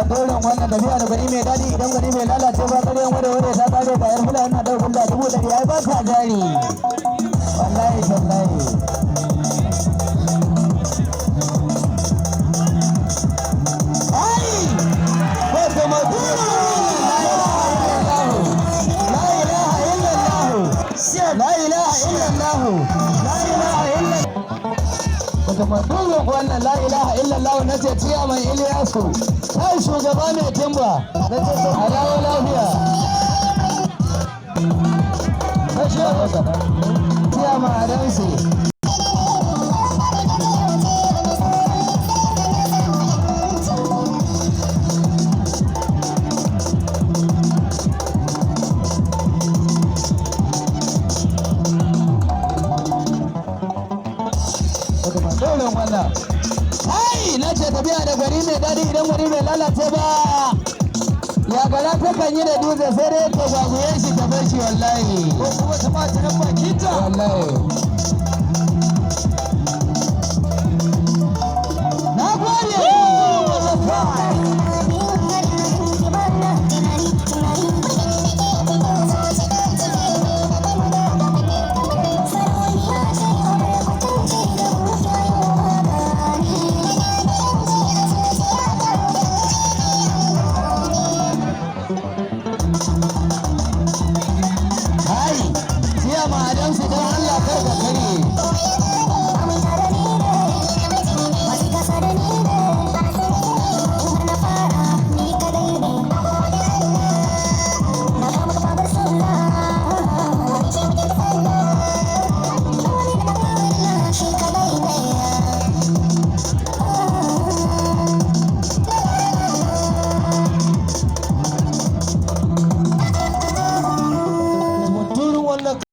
Doron wannan tafiya da gwani mai daɗi, idan gwani mai lalace ba, ƙaryan wada wada ta ƙare. Ga yar fulani na ɗaukar da 100,000, ai ba ta jari, wallahi tallahi. Ai wata maduro, la ilaha illallah, la ilaha illallah, la ilaha illallah. Wata maduro wannan, la ilaha illallah. Na ce ciyaman Iliyasu, kai shugaba mai timba, na ce a dawo lafiya. Ciyaman Adamsi. Doron wannan, kai, na ce tafiya da gari mai daɗi, idan gari mai lalace ba, ya gara ta kan yi da dutse, sai dai ta gwaguye shi ta bar shi, wallahi. Ko kuma ta bata nan bakinta. Wallahi.